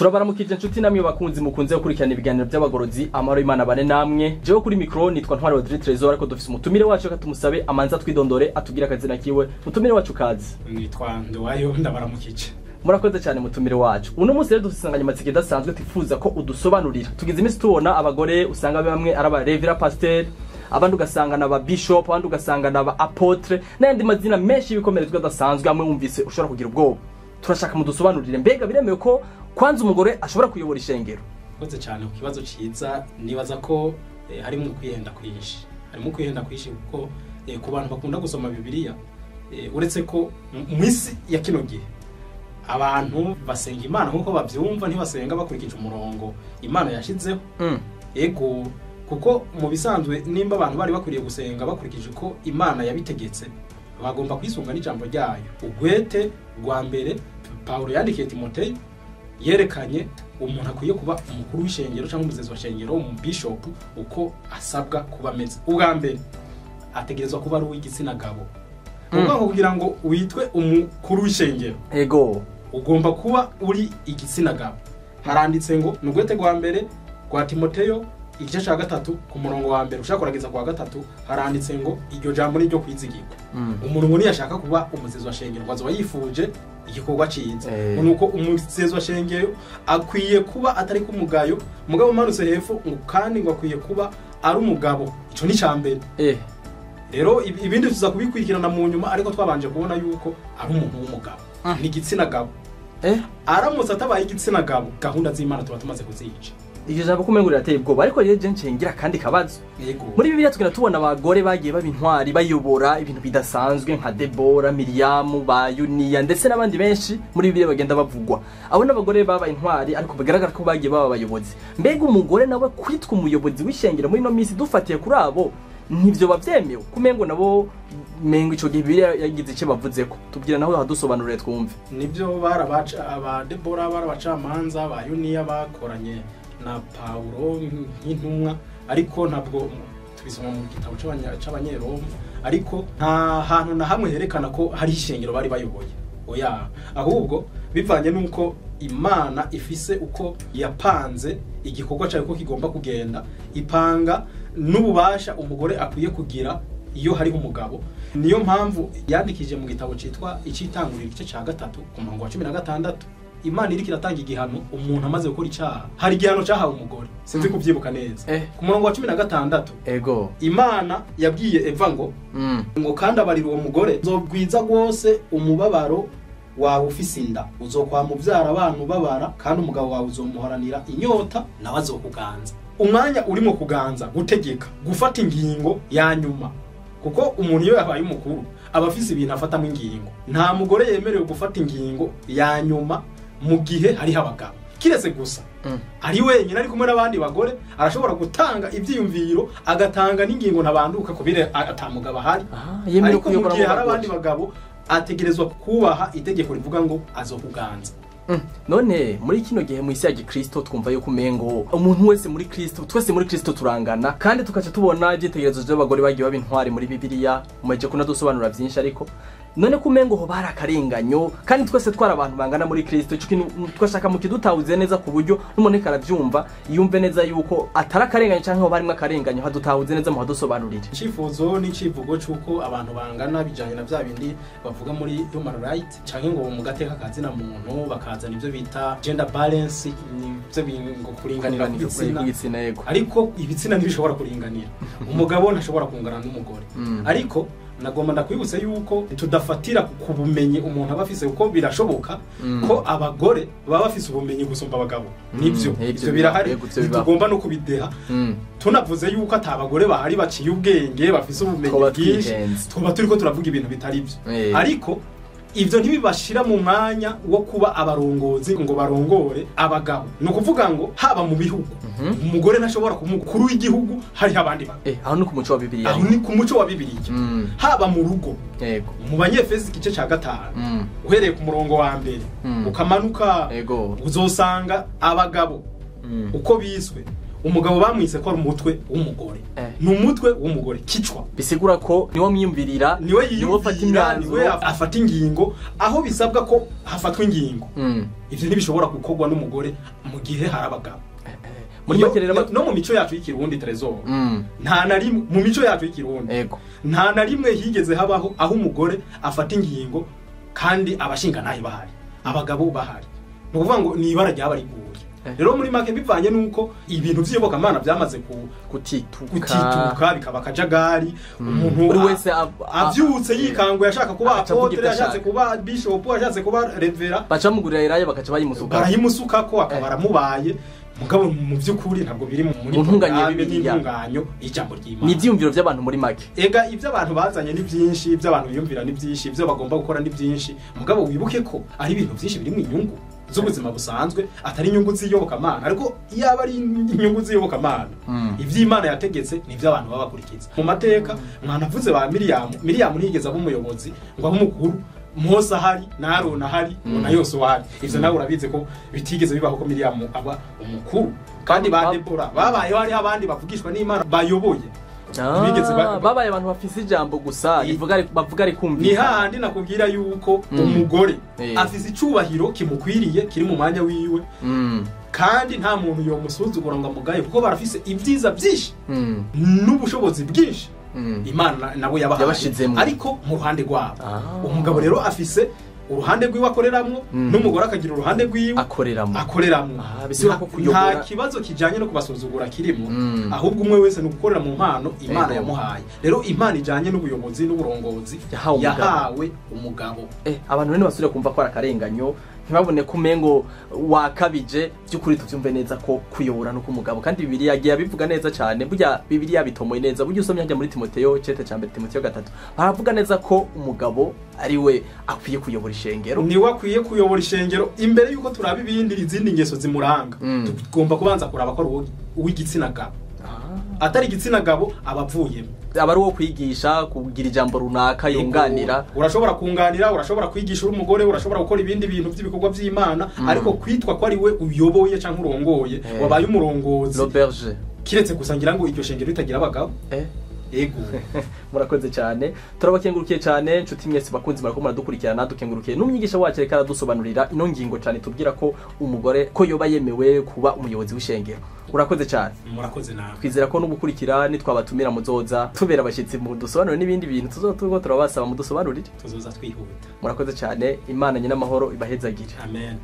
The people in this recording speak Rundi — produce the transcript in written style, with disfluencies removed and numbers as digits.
Turabaramukije inshuti namwe bakunzi mukunze gukurikirana ibiganiro by'abagorozi. Amahoro y'Imana bane namwe. Jewe kuri micro nitwa Ntwari Audrey Trésor, ariko dufise umutumire wacu, reka tumusabe amanza twidondore, atubwire akazina kiwe. Mutumire wacu, kazi. Nitwa Nduwayo, ndabaramukije. Murakoze cyane, mutumire wacu. Uno munsi rero dufise insanganyamatsiko idasanzwe twifuza ko udusobanurira. Tugize iminsi tubona abagore usanga bamwe ari aba révérend pasteur, abandi ugasanga na ba bishop, abandi ugasanga na ba apôtre n'ayandi mazina menshi y'ibikomerezwa adasanzwe, amwe wumvise ushobora kugira ubwoba. Turashaka mudusobanurire, mbega biremewe ko kwanza umugore ashobora kuyobora ishengero? Murakoze cyane ku kibazo ciza. Nibaza ko harimo kwihenda kwinshi, harimo kwihenda kwinshi, kuko ku bantu bakunda gusoma Bibiliya, uretse ko mu isi ya kino gihe abantu basenga Imana nk'uko bavyumva, ntibasenga bakurikije umurongo Imana yashizeho. Ego, kuko mu bisanzwe nimba abantu bari bakwiriye gusenga bakurikije uko Imana yabitegetse, bagomba kwisunga n'ijambo ryayo. Ugwete rwa mbere Pawulo yandikiye Timoteyo yerekanye umuntu akwiye kuba umukuru w'ishengero cyangwa umuzezi wa shengero, umubishopu, uko asabwa kuba ameze. Ubwa mbere ategerezwa kuba ari uw'igitsina gabo. Ni ukuvuga ngo kugira ngo witwe umukuru w'ishengero, ugomba kuba uri igitsina gabo. Haranditse ngo ni ugwete rwa mbere rwa Timoteyo, igice cya 3, ku murongo wa mbere ushaka kurageza kwa gatatu, haranditse ngo iryo jambo ni iryo kwizigirwa. Umuntu ngo niyashaka kuba umuzezi wa shengero, ngo azoba yifuje igikorwa ciza. Nuko umuzezi wa shengero akwiye kuba atari kumugayo. Mugabo umanutse hepfo ngo kandi ngo akwiye kuba ari umugabo. Ico ni ca mbere. Rero ibindi tuza kubikurikirana mu nyuma, ariko twabanje kubona yuko ari umuntu w'umugabo, ni igitsina gabo. Aramutse atabaye igitsina gabo, gahunda z'Imana tuba tumaze kuzica. Iryo jambo kumengo rirateye ubwoba, ariko rero je ncengira kandi kabazo. Yego. Muri Bibiliya tugenda tubona abagore bagiye baba intwari, bayobora ibintu bidasanzwe, nka Debora, Miriyamu, ba Yuniya, ndetse n'abandi benshi muri Bibiliya bagenda bavugwa. Abo n'abagore babaye intwari, ariko bigaragara ko bagiye baba abayobozi. Mbega umugore nawe kwitwa umuyobozi w'ishengero muri ino minsi, dufatiye kuri abo, ntivyo bavyemewe? Kumengo nabo mengo ico gihe Bibiliya yagize icyo bavuzeko. Tubwira naho hadusobanurire twumve. Nibyo, barabaca aba Debora, barabacamanza, ba Yuniya bakoranye na Paulo nk'intumwa, ariko ntabwo tubisoma mu gitabo c'Abanyeroma, ariko nta hantu na hamwe herekana ko hari ishengero bari bayoboye. Oya, ahubwo bivanye n'uko Imana ifise uko yapanze igikorwa cyayo ko kigomba kugenda, ipanga n'ububasha umugore akwiye kugira iyo hariho umugabo. Niyo mpamvu yandikije mu gitabo cyitwa Icitanguriro, igice cya 3, ku murongo wa 16. Imana iriko iratanga igihano umuntu amaze gukora icyaha, hari igihano cyahawe umugore, sinzi kubyibuka neza. Ku murongo wa 16, Imana yabwiye Eva ngo ngo kandi abarira uwo mugore: "Nzogwiza rwose umubabaro wawe ufise inda, uzokwama uvyara abana ubabara, kandi umugabo wawe uzomuhoranira inyota, nawe azokuganza." Umwanya urimo kuganza, gutegeka, gufata ingingo ya nyuma, kuko umuntu iyo yabaye umukuru aba afise ibintu afatamo ingingo. Nta mugore yemerewe gufata ingingo ya nyuma mu gihe hariho abagabo, kiretse gusa ari wenyine. Ari kumwe n'abandi bagore arashobora gutanga ivyiyumviro, agatanga n'ingingo ntabanduka kubire ata mugabo ahari. Aha, yemerewe Ariko mu kuyobora gihe mu hari bagore. abandi bagabo, ategerezwa kubaha itegeko rivuga ngo azokuganza. None muri kino gihe mu isi ya gikristo twumva yuko umengo umuntu wese muri Kristo, twese muri Kristo turangana, kandi tukaca tubona ivyitegererezo vy'abagore bagiye baba intwari muri Bibiliya, mumaze kunadusobanura vyinshi. Ariko none ko umengo ho bari akarenganyo kandi twese twari abantu bangana muri Kristo, ico kintu twashaka mu kidutahuze neza, ku buryo n'umuntu ariko aravyumva yumve neza yuko atari akarenganyo canke ho barimwo akarenganyo. Hadutahuze neza, muhadusobanurire. Icifuzo n'icivugo c'uko abantu bangana bijanye na vya bindi bavuga muri human right, canke ngo mu gateka kazina muntu, bakazana ivyo bita gender balance, nivyo ngo kuringanira kw'ibitsina. Kw'ibitsina, yego. Ariko ibitsina ntibishobora kuringanira, umugabo ntashobora kungana n'umugore. Ariko nagomba ndakwibutsa yuko tudafatira ku bumenyi umuntu aba afise, kuko birashoboka ko abagore baba bafise ubumenyi gusumba abagabo. Nivyo, ivyo ivyo birahari. Yego, ivyo bibaho. Ntitugomba no kubideha. Tunavuze yuko ata bagore bahari baciye ubwenge, bafise ubumenyi Twoba bwinshi, twihenze. tuba turiko turavuga ibintu bitari byo. Ariko ivyo ntibibashira mu mwanya wo kuba abarongozi ngo barongore abagabo. Ni ukuvuga ngo haba mu bihugu, umugore ntashobora kuba umukuru w'igihugu hariho abandi bagabo. Aho ni ku muco wa Bibiliya. Aho ni ku muco wa Bibiliya. Haba mu rugo, mu Banyefesi igice ca 5, uhereye ku murongo wa mbere ukamanuka, uzosanga abagabo uko biswe. Umugabo bamwise ko ari umutwe w'umugore. Ni umutwe w'umugore, kicwa. Bisigura ko niwe mwiyumvirira, niwe yiyumvira, niwe afata ingingo aho bisabwa ko hafatwa ingingo. Ivyo ntibishobora gukorwa n'umugore mu gihe hari abagabo. Muri make rero no mu mico yacu y'ikirundi Trésor, nta na rimwe mu mico yacu y'ikirundi nta na rimwe higeze habaho aho umugore afata ingingo kandi abashinga nayo bahari, abagabo bahari. Ni ukuvuga ngo ni ibara ryaba riguye. Rero muri make bivanye nuko ibintu by'iyobokamana byamaze gutituka bikaba kajagari, umuntu wese avyutse yikanguye ashaka kuba apotre, ashatse kuba bishop, ashatse kuba revera, baca mugurira iraye bakaca bayimusuka, barayimusuka ko akaba aramubaye. Mugabo mu by'ukuri ntabwo biri mu ntunganyo n'intunganyo ijambo ry'Imana. Ni ivyumviro by'abantu muri make. Ega ivyo abantu bazanye ni byinshi, ivyo abantu biyumvira ni byinshi, ivyo bagomba gukora ni byinshi. Mugabo wibuke ko ari ibintu byinshi biri mu inyungu z'ubuzima busanzwe, atari inyungu z'iyobokamana. Ariko iyaba ari inyungu z'iyobokamana, ivy'Imana yategetse ni ivyo abantu baba bakurikiza. Mu mateka mwanavuze ba Miriyamu, Miriyamu ntiyigeze aba umuyobozi ngo abe umukuru. Mose ahari na Aroni ahari na Yosuwa ahari. Ivyo nawe urabizi ko bitigeze bibaho ko Miriyamu aba umukuru. Kandi ba Debora babayeho hariho abandi bavugishwa n'Imana bayoboye. Babaye abantu bafise ijambo gusa bavuga rikumvikana. Ni hahandi nakubwira yuko umugore afise icubahiro kimukwiriye kiri mu mwanya wiwe, kandi nta muntu yomusuzugura ngo amugaye, kuko barafise ibyiza byinshi n'ubushobozi bwinshi Imana nabo yabahaye, ariko mu ruhande rwabo. Umugabo rero afise uruhande rwiwe akoreramwo, n'umugore akagira uruhande rwiwe akoreramwo. Nta kibazo kijanye no kubasuzugura kirimo, ahubwo umwe wese ni ugukorera mu mpano Imana yamuhaye. Rero Imana ijanye n'ubuyobozi n'uburongozi yahawe umugabo. Abantu rero basubire kumva ko ari akarenganyo, ntibabone ko umengo wakabije. By'ukuri tuvyumve neza ko kuyobora no kumugabo, kandi Bibiliya yagiye abivuga neza cyane. Burya Bibiliya bitomoye neza. Burya usomye hajya muri Timoteyo cete ca mbere, Timoteyo 3, baravuga neza ko umugabo ari we akwiye kuyobora ishengero. Niwe akwiye kuyobora ishengero. Imbere yuko turaba ibindi izindi ngeso zimuranga, tugomba kubanza kuraba ko ari uw'igitsina gabo. Atari igitsina gabo abavuyemo, aba ari uwo kwigisha, kugira ijambo runaka yunganira. Urashobora kunganira, urashobora kwigisha uri umugore, urashobora gukora ibindi bintu by'ibikorwa by'Imana, ariko kwitwa ko ari we uyoboye canke urongoye, wabaye umurongozi, l'auberge, kiretse gusa ngira ngo iryo shengero ritagira abagabo. Ego. Murakoze cyane, turabakengurukiye cyane nshuti mwese bakunzi murako muradukurikirana. Dukengurukiye n'umwigisha wacu reka aradusobanurira ino ngingo cyane, tubwira ko umugore ko yoba yemewe kuba umuyobozi w'ishengero. Urakoze cyane. Murakoze nawe. Twizera ko n'ugukurikira nitwabatumira muzoza tubera abashitsi mu dusobanurire n'ibindi bintu tuzoturwo turabasaba mudusobanurire. Tuzoza twihuta. Murakoze cyane. Imana nyina amahoro ibahezagire. Amen.